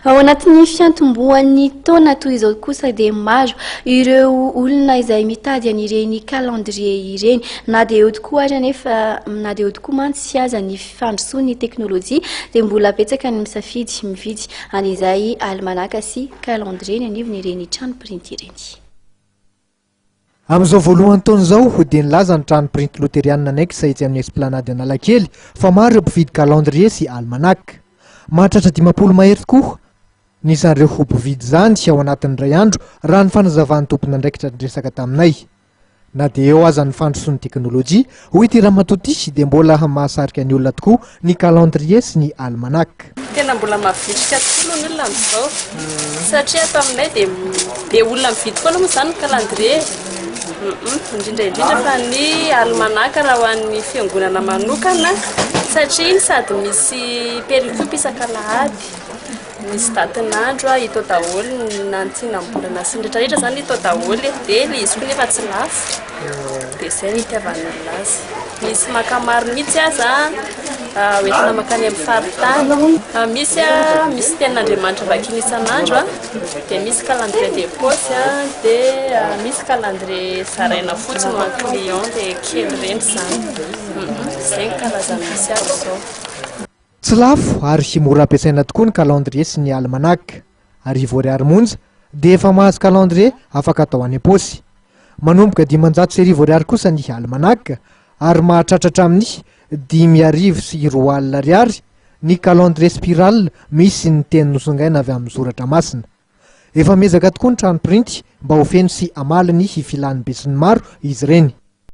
Ao anatin'ny fiantombohan'ny taona toy izao kosa dia maro ireo olona izay mitady an'ireny calendrier ireny. Na dia eo tokoa ary anefa, na dia eo tokoa mantsy aza ny fandrosoan'ny teknolojia dia mbola betsaka ny misafidy mividy an'izay almanaka sy calendrier eny anivon'ireny trano printy ireny. Amin'izao voalohan'ny taona izao dia nilaza ny trano printy Loterianina Annexe etsy amin'ny Esplanade Analakely fa maro ireo mpividy calendrier sy almanach. Mahatratra 50 mahery tokoa ny isan'ireo ho mpividy izany ao anatin'ny iray andro raha ny fanazavan'ny tompon'andraikitra niresaka taminay. Na dia eo aza ny fandrosoan'ny teknolojia, hoy ity ramatoa ity, dia mbola mahasarika ny olona tokoa ny calendrier sy ny almanach. Tena mbola mavitrika tokoa aloha ny olona amin'izao satria ato aminay dia be olona mividy foana moa izany ny calendrier indrindra indrindra fa ny almanach raha ho an'ny fiangonana manokana satria iny sady misy perikopa isak'alahady, misy datin'andro, hita ao daholo na ny tsinam-bolana sy ny rehetra rehetra izany hita ao daholo e, dia ilay izy koa nefa tsy lafo dia izay no itiavan'ny olona azy. Misy maka maro mihitsy aza hoentina mankany amin'ny faritany. Misy misy tenin'Andriamanitra vakiana isan'andro dia misy calendrier de poche dia misy calendrier zaraina fotsiny ho an'ny client dia kely ireny izany. Izay ny karazany misy ato izao. Tsy lafo ary mora ampiasaina tokoa ny calendrier sy ny almanach. 1000 ariary monja dia efa mahazo calendrier afaka atao any am-paosy. Manomboka 1500 ariary kosa ny almanach ary mahatratra hatramin'ny 2005 ariary ny calendrier spiral misy ny teny nosongaina avy amin'ny soratra masina. Efa miezaka tokoa ny trano printy mba ho feno sy hamaly ny filan'ny besinimaro izy ireny.